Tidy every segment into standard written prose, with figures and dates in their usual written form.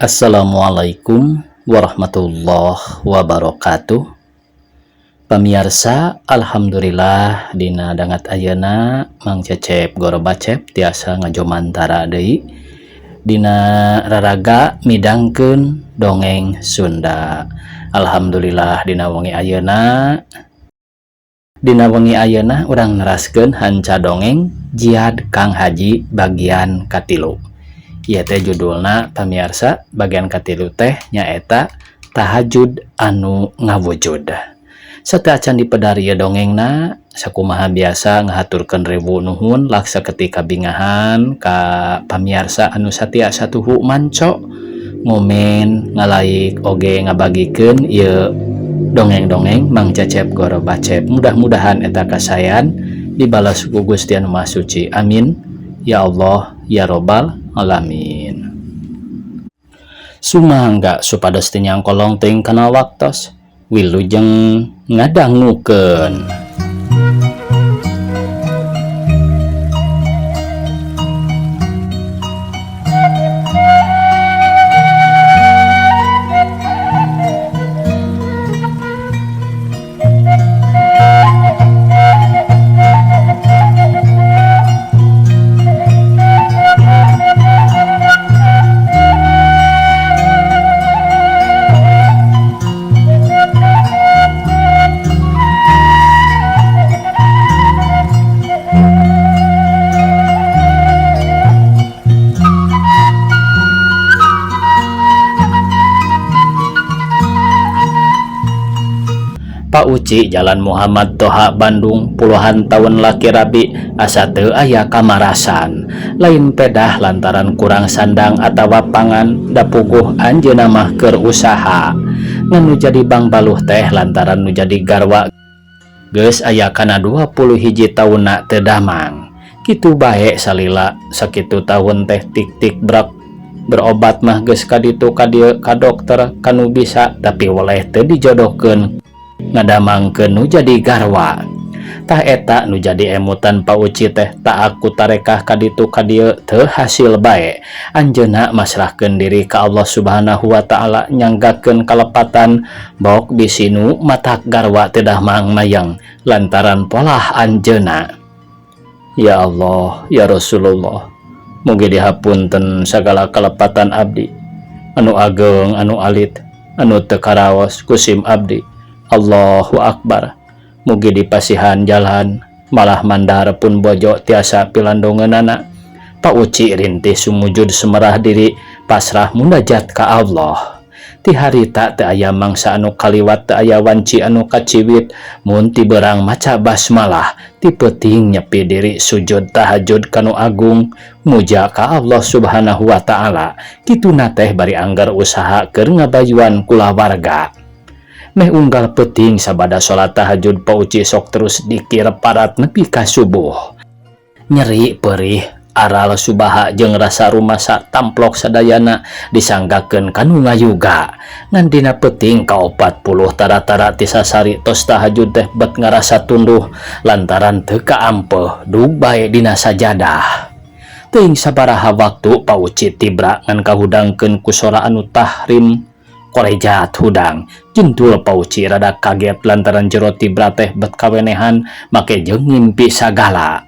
Assalamualaikum warahmatullahi wabarakatuh. Pamiarsa, alhamdulillah dina dangat ayeuna Mang Cecep Gorobacep tiasa ngajomantara deui dina raraga midangkeun dongeng Sunda. Alhamdulillah dina wengi ayeuna, dina wengi ayeuna urang neraskeun hanca dongeng Jiad Kang Haji bagian katilu. Ieu teh judulna, pamiarsa, bagian katilu teh nyaeta Tahajud anu Ngawujud. Sateuacan dipedar ieu dongengna, sakumaha biasa ngahaturkeun ribu nuhun laksa ketika bingahan ka pamiarsa anu satia satuhu manco, ngomen, ngalaik, oge ngabagikeun ieu dongeng-dongeng Mang Cecep Gorobacep. Mudah-mudahan eta kasayan dibalas ku Gusti Anu Maha Suci. Amin ya Allah ya Robbal alamin. Sumangga supados teu nyangkolong teuing kana waktos. Wilujeng ngadangukeun. Pak Uci, Jalan Muhammad Toha, Bandung, puluhan tahun laki rabi asa teu aya kamarasan. Lain pedah lantaran kurang sandang atawa pangan, da puguh anjeunna mah keur usaha. Ngan nu jadi bangbaluh teh lantaran nu jadi garwa geus aya kana 21 taunna teu damang. Kitu bae salila sakitu tahun teh tik-tik brak. Berobat mah geus kaditu kadieu ka dokter kanu bisa, tapi weleh teu dijodohkeun ngadamangkeun nu jadi garwa. Tah eta nu jadi emutan Pak Uci teh, tak aku tarekah kaditu kadieu teu hasil bae. Anjeunna masrahkeun diri ka Allah Subhanahu wa taala, nyanggakeun kalepatan bok bisinu matak garwa teu damang mayang lantaran polah anjeunna. Ya Allah, ya Rasulullah, mugi dihapunten sagala kalepatan abdi anu ageng anu alit anu teu karaos kusim abdi. Allahu Akbar. Mugi dipasihan jalan malah mandar pun bojo tiasa pilandongeunana. Pak Uci rintih sumujud semerah diri pasrah munajat ka Allah. Ti harita teu aya mangsa anu kaliwat, teu aya wanci anu kaciwit mun ti berang maca basmalah, ti peuting nyepi diri sujud tahajud kanu agung muja ka Allah Subhanahu wa taala. Kituna teh bari anggar usaha keur ngabayuan kulawarga. Meh unggal peuting sabada salat tahajud, Pak Uci sok terus dikir parat nepi ka subuh. Nyeri perih aral subaha jeung rasa rumasa tamplok sadayana disanggakeun kanu ngayuga. Ngan dina peuting ka-40 tara-tara ti sasari tos tahajud teh bet ngarasa tunduh lantaran teu kaampeuh dug bae dina sajadah. Teuing sabaraha waktu Pak Uci tibra ngan kahudangkeun ku sora anu tahrim korejat hudang. Jentul Pak Uci rada kaget lantaran jero tibra teh bet kawenehan make jeung ngimpi sagala.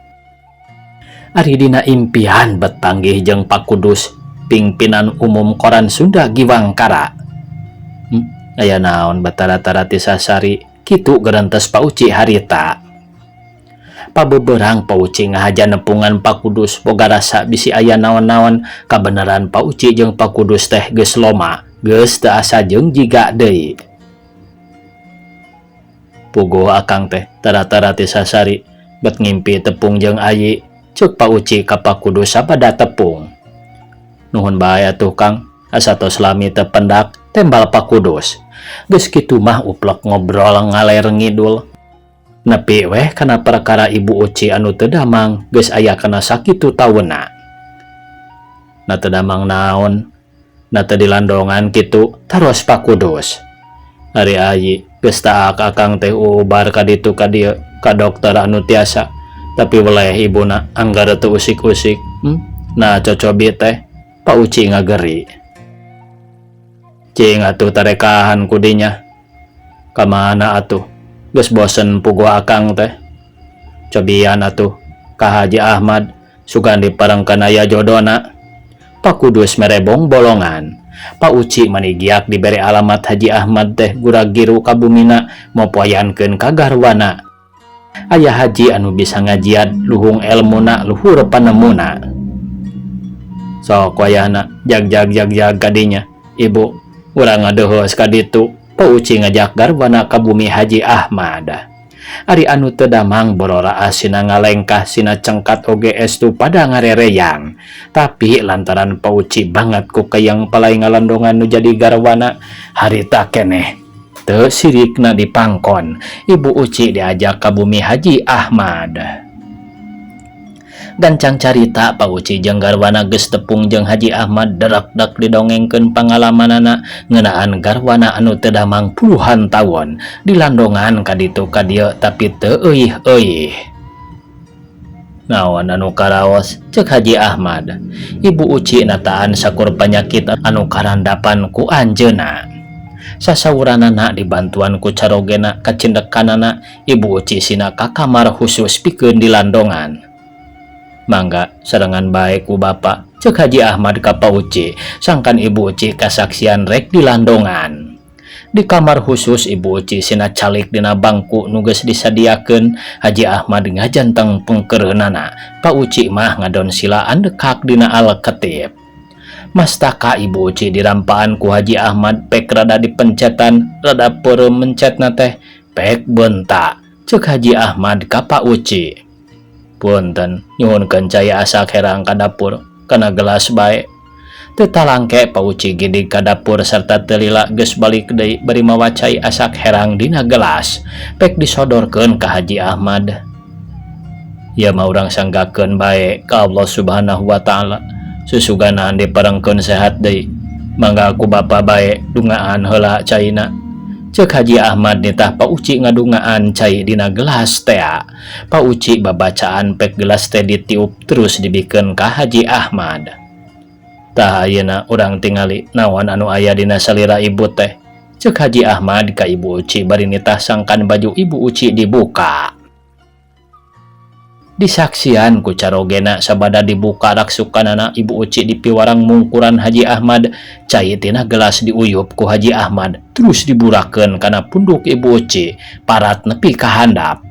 Ari dina impian bet panggih jeung Pak Kudus, pimpinan umum koran Sunda Giwangkara. Aya naon batara-tara ti sasari kitu gerentes Pak Uci harita. Pabeberang Pak Uci ngahaja nepungan Pak Kudus boga rasa bisi aya naon-naon. Kabeneran Pak Uci jeung Pak Kudus teh geus loma, geus teu asa jeung jiga deui. Puguh akang teh tara-tara ti sasari bet ngimpi tepung jeung ayi, ceuk Pak Uci ka Pak Kudus sabada tepung. Nuhun bae atuh Kang, asa tos lami teu pendak, tembal Pak Kudus. Geus kitu mah uplek ngobrol ngaler ngidul. Nepi weh kana perkara Ibu Uci anu teu damang geus aya kana sakitu taunna. Na teu damang naon? Na teu dilandongan kitu, taros Pak Kudus. Ari ayi geus taak akang teh ubar ka ditu ka dieu ka dokter anu tiasa, tapi weleh ibuna anggar teu usik-usik. Nah cocobi teh, Pak Uci ngageri. Cing atuh tarekahan ku dinya. Ka mana atuh? Geus bosen puguh akang teh. Cobian atuh ka Haji Ahmad sugan diparengkeun aya jodona. Pak Kudus mere bongbolongan. Pak Uci mani giak dibere alamat Haji Ahmad teh gura-giru ka bumina mopoyankeun ka garwana. Aya haji anu bisa ngajiad luhung elmuna luhur panemuna. Sok wayahna jag-jag jag-jag ka dinya. Ibu, urang ngadeuheus ka ditu. Pak Uci ngajak garwana ka bumi Haji Ahmad. Ari anu teu damang bororaas sina ngalengkah sina cengkat oge estu pada ngarereyang. Tapi lantaran Pak Uci banget ku kayang palai ngalandongan nu jadi garwana, harita keneh teu sirikna dipangkon. Ibu Uci diajak ka bumi Haji Ahmad. Gancang carita Pak Uci jeung garwana geus tepung jeung Haji Ahmad derekdek didongengkeun pangalamanana ngeunaan garwana anu teu damang puluhan taun dilandongan ka ditu ka dieu tapi teu euih-euih. Naon anu karaos? Cek Haji Ahmad. Ibu Uci nataan sakur panyakit anu karandapan ku anjeunna. Sasauranana dibantuan ku carogena kacindekanana Ibu Uci sina ka kamar khusus pikeun dilandongan. Mangga sarengan bae ku bapa, cek Haji Ahmad ka Pa Uci sangkan Ibu Uci kasaksian rek dilandongan. Di kamar khusus Ibu Uci sina calik dina bangku nu geus disadiakeun. Haji Ahmad ngajanteng pengkeureunana, Pa Uci mah ngadon sila andekak dina alketip. Mastaka Ibu Uci dirampaan ku Haji Ahmad pek rada dipencetan rada peureum mencetna teh pek beunta, cek Haji Ahmad ka Pa Uci. Punten, nyuhunkeun cai asak herang ka dapur kana gelas bae. Teu talangke Pa Uci gidig ka dapur sarta teu lila geus balik deui bari mawa cai asak herang dina gelas pek disodorkeun ka Haji Ahmad. Ieu mah urang sanggakeun bae ka Allah Subhanahu wa taala susuganan diparengkeun sehat deui. Mangga ku bapa bae dungaan heula caina, cek Haji Ahmad nitah Pa Uci ngadungaan cai dina gelas tea. Pa Uci babacaan pek gelas teh ditiup terus dibikeun ka Haji Ahmad. Tah ayeuna urang tingali naon anu aya dina salira ibu teh, cek Haji Ahmad ka Ibu Uci bari nitah sangkan baju Ibu Uci dibuka. Disaksian ku carogena sabada dibuka raksukanana Ibu Uci dipiwarang mungkuran Haji Ahmad, cai tina gelas diuyup ku Haji Ahmad terus diburakeun kana punduk Ibu Uci parat nepi ka handap.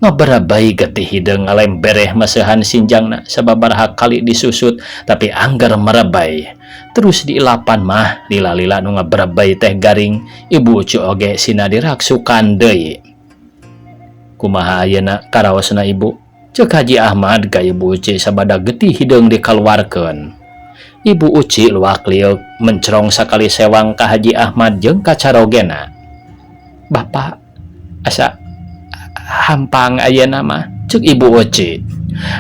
Ngabarabay getih hideung ngalembereh maseuhan sinjangna sababaraha kali disusut tapi angger merebay. Terus diilapan mah lila-lila nu ngabarabay teh garing. Ibu Uci oge sina diraksukan deui. Kumaha ayeuna karaosna ibu? Cek Haji Ahmad ka Ibu Uci sabada getih hideung dikaluarkeun. Ibu Uci luak lieuk mencerong sakali sewang ka Haji Ahmad jeung ka carogena. Bapak asa hampang ayeuna mah, cek Ibu Uci.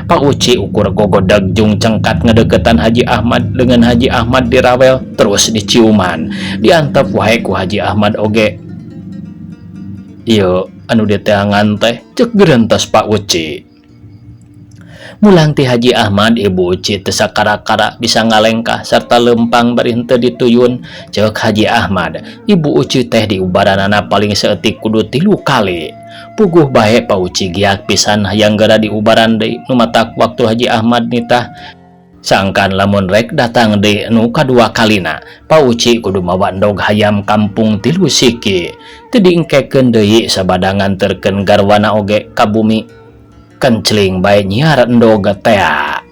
Pak Uci ukur gogodag jung cengkat ngedeketan Haji Ahmad dengan Haji Ahmad dirawel terus diciuman diantep wae ku Haji Ahmad oge. Ieu anu diteangan teh, cek gerentas Pak Uci. Mulang ti Haji Ahmad Ibu Uci teu sakara-kara bisa ngalengkah serta lempang bari henteu dituyun. Cek Haji Ahmad, Ibu Uci teh diubaranana paling saeutik kudu 3 kali. Puguh bae Pak Uci giat pisan hayang geura diubaran deui nu matak waktu Haji Ahmad nitah. Sangkan lamun rek datang deui nu kadua kalina, Pak Uci kudu mawa endog hayam kampung 3 siki. Teu diengkekeun deui sabada nganterkeun garwana oge ka bumi. Kencling bae nyiar endog tea.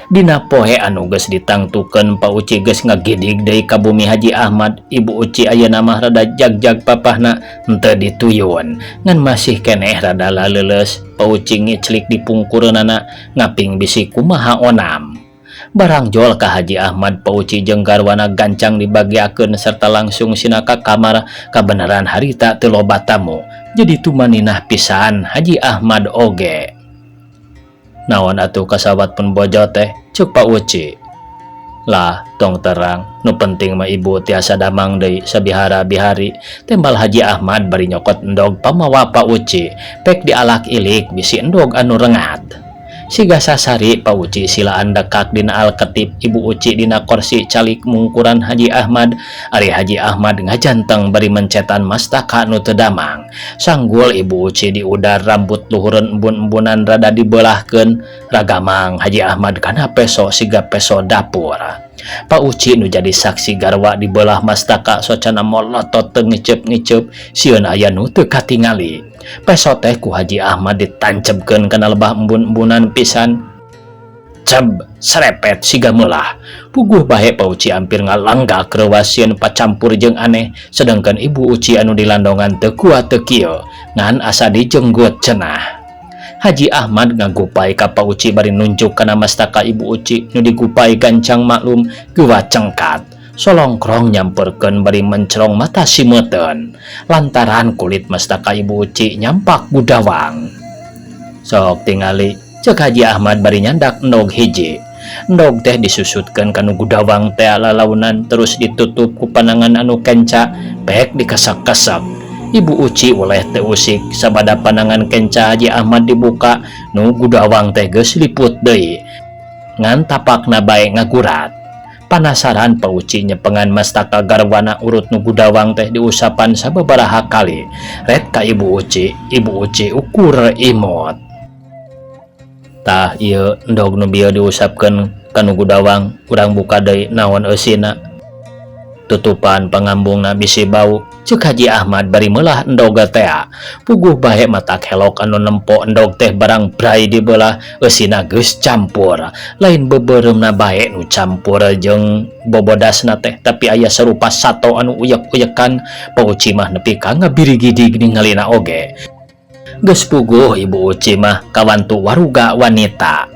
Dina poe anu geus ditangtukeun Pak Uci geus ngagidig deui ka bumi Haji Ahmad. Ibu Uci ayeuna mah rada jag-jag papahna henteu dituyun ngan masih keneh rada laleuleus. Pak Uci ngiclik di pungkureunana ngaping bisi kumaha onam. Barang jol ka Haji Ahmad Pak Uci jeung garwana gancang dibagiakeun serta langsung sina ka kamar. Kabeneran harita teu loba tamu jadi tumaninah pisan Haji Ahmad oge. Naon atuh kasawat pun bojo teh, cek Pak Uci. Lah tong terang, nu penting mah ibu tiasa damang deui sabihara-bihari, tembal Haji Ahmad bari nyokot endog pamawa Pak Uci pek dialak ilik bisi endog anu rengat. Siga sasari Pa Uci silaan dekak dina alketip, Ibu Uci dina korsi calik mungkuran Haji Ahmad. Ari Haji Ahmad ngajanteng bari mencetan mastaka nu teu damang. Sanggul Ibu Uci diudar, rambut luhureun embun-embunan rada dibelahkeun. Ragamang Haji Ahmad kana peso siga peso dapur. Pak Uci nu jadi saksi garwa dibelah mastaka socana molotot teu ngiceup-ngiceup, sieun aya nu teu katingali. Peso teh ku Haji Ahmad ditancebkeun kana lebah embun-embunan pisan. Ceb, serepet siga meulah. Puguh bae Pak Uci ampir ngalanggak reuwas sieun pacampur jeung aneh, sedangkan Ibu Uci anu dilandongan teu kuat teu kieu, ngan asa dijenggut cenah. Haji Ahmad ngagupai ka Pak Uci bari nunjuk kana mastaka Ibu Uci nu digupai gancang maklum geuwa cengkat. Solongkrong nyamperkeun bari mencerong mata simeuten lantaran kulit mastaka Ibu Uci nyampak gudawang. Sok tingali, cek Haji Ahmad bari nyandak endog hiji. Endog teh disusutkeun kanu gudawang teh lalaunan terus ditutup ku panangan anu kenca pek dikesak-kesek. Ibu Uci oleh teu usik, sabada panangan kenca Haji Ahmad dibuka, nu gudawang teh geus liput deui. Ngan tapakna bae ngagurat. Panasaran Pak Uci nyepengan mastaka garwana, urut nu gudawang teh diusapan sababaraha kali. Ret ka Ibu Uci, Ibu Uci ukur imut. Tah ieu endog nu bieu diusapkeun kanu gudawang, urang buka deui naon eusina. Tutupan pangambungna bisi bau, cek Haji Ahmad bari meulah endog tea. Puguh bae mata kelok anu nempo endog teh barang brai dibelah eusina geus campur. Lain beubeuremna bae nu campur jeung bobodasna teh, tapi aya sarupa sato anu uyek-uyekan. Pak Uci mah nepi ka ngabirigidig ningalina oge. Geus puguh Ibu Uci mah kawantu waruga wanita.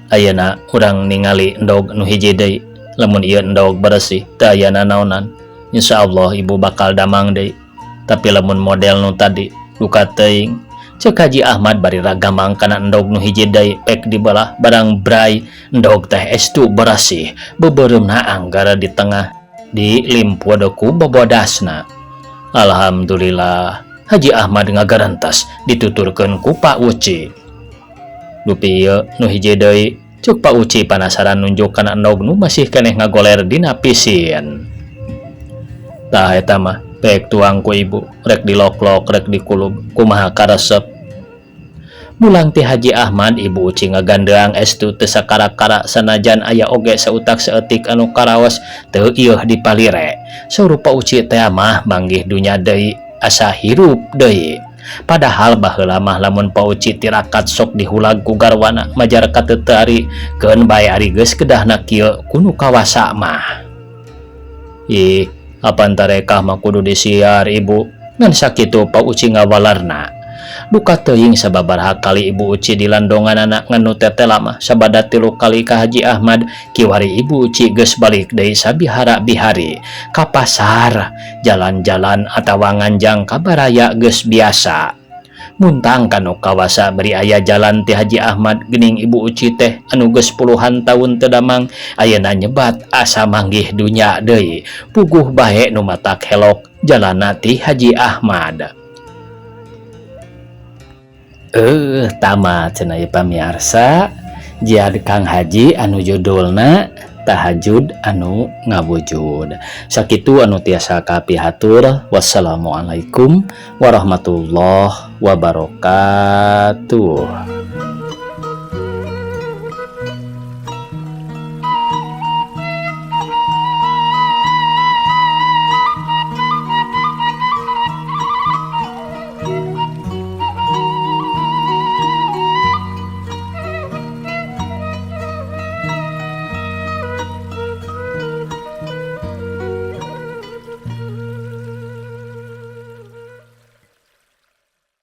Ayeuna urang ningali endog nu hiji deui. Lamun ieu endog beresih teu aya nanaonan, insyaallah ibu bakal damang deui. Tapi lamun model nu tadi, duka teuing, cek Haji Ahmad bari ragamang kana endog nu hiji deui. Pek dibelah barang brai endog teh estu beresih, beubeuremna anggar di tengah dilimpud ku bobodasna. Alhamdulillah, Haji Ahmad ngagarantas dituturkeun ku Pak Uci. Dupi ieu nu hiji deui, cek Pak Uci panasaran nunjuk kana endog nu masih keneh ngagoler dina pisin. Tah eta mah pek tuang ku ibu, rek diloklok rek dikulub kumaha karesep. Mulang ti Haji Ahmad, Ibu Uci ngagandeang estu teu sakara-kara, sanajan aya oge sautak saeutik anu karaos teu ieuh dipalire. Saur Pak Uci teh mah manggih dunya deui, asa hirup deui. Padahal baheula mah lamun Pak Uci tirakat sok dihulag ku garwana majar kateuteuari, keun bae ari geus kedahna kieu ku nu kawasa mah. Ih, apan tarekah mah kudu disiar ibu, ngan sakitu Pak Uci ngawalarna. Duka teuing sababaraha kali Ibu Uci dilandonganana, ngan nu tetela mah sabada 3 kali ka Haji Ahmad. Kiwari Ibu Uci geus balik deui sabihara-bihari ka pasar, jalan-jalan atawa nganjang ka baraya geus biasa. Muntang kanu kawasa beri aya jalan ti Haji Ahmad, geuning Ibu Uci teh anu geus puluhan tahun teu damang ayeuna nyebat asa manggih dunya deui. Puguh bae nu matak helok jalanna ti Haji Ahmad. Tamat cenah ieu pamiarsa Jiad Kang Haji anu judulna Tahajud anu ngawujud. Sakitu anu tiasa kapihatur. Wassalamualaikum warahmatullahi wabarakatuh.